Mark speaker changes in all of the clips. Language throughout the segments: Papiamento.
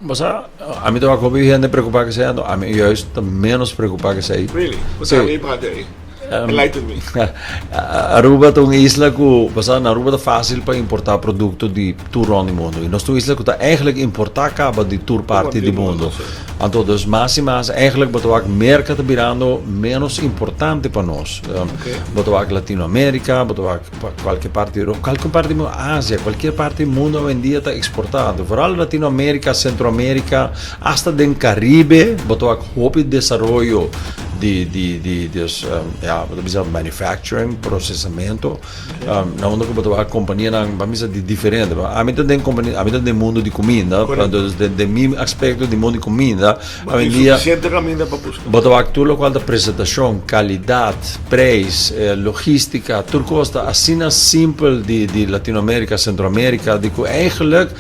Speaker 1: Bo sa, ami ta wak hopi hende preocupa cu esey, anto ami juist ta menos preocupa cu esey.
Speaker 2: Really? Bo sa mi parti ey. Enlighten me.
Speaker 1: Aruba ta un isla cu, bo sa, na Aruba ta facil pa importa producto di tur rond di mundo. Y nos ta un isla cu ta eigenlijk importa caba di tur parti di mundo. Anto dus mas y mas eigenlijk bo ta wak Merca ta birando menos importante pa nos. Bo ta wak Latinoamerica, bo ta wak cualkier parti di Europa, cualkier parti di mundo, Asia, cualkier parti di mundo awendia ta exporta. Anto vooral Latinoamerica, Centroamerica, hasta den Caribe bo ta wak hopi desaroyo di di di dus ya bo ta bisa manufacturing, procesamento. Na unda ku bo ta wak kompanianan ban bisa di diferente. Ami ta den kompania, ami ta den mundo di kuminda, dus den mi aspekto di mundo di kuminda, awendia bo ta wak tur lokual ta presentashon, kalidat, preis, logistika, tur kos ta asina simpel di Latinoamerika, Sentroamerika, di ku eigenlik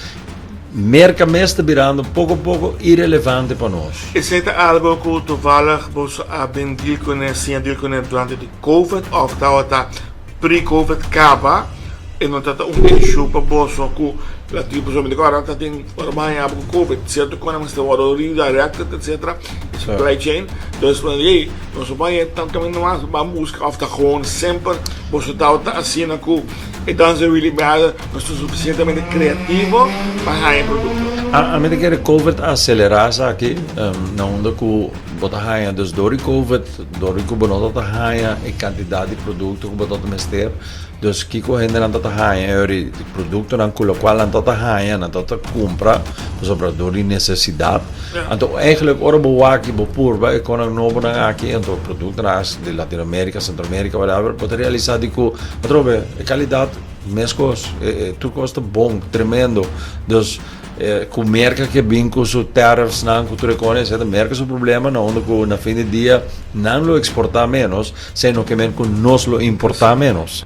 Speaker 1: Merka mes ta birando poko poko irelevante pa nos.
Speaker 2: Esei ta algo ku toevallig boso a bin deal kuné, siña deal kuné durante di Covid òf tabata pre-Covid kaba e no tabata un issue pa boso ku la tipo so mi ora ta tin ora bo haña bo ku Covid sierto kosnan mester wòrdu redirected etcetera supply chain dus hey nos no por haña tantu kaminda mas ban buska òf ta gewoon semper boso tabata asina ku It doesn't really matter, nos ta suficientemente creativo pa haña e producto.
Speaker 1: Ami ta kere Covid a acelera esaki, na unda cu bo ta haña, dus door di Covid, door di cu bo no ta haña e cantidad di producto cu bo ta mester, dus kico hendenan ta haña e ora di productonan cu locual nan ta haña, nan ta cumpra, pasobra door di necesidad. Anto eigenlijk ora bo wak y bo purba e conan nobonan aki, anto productonan di Latinoamerica, Centroamerica, whatever, bo ta realisa di cu Atrobe, e kalidat meskos, tur kos ta bon, tremendo. Dus ku Merka ke bin ku su tariffsnan, ku tur e kos, esei ta Merka su problema, na unda ku na fin di dia nan lo eksportá ménos, sino ke men ku nos lo importá ménos.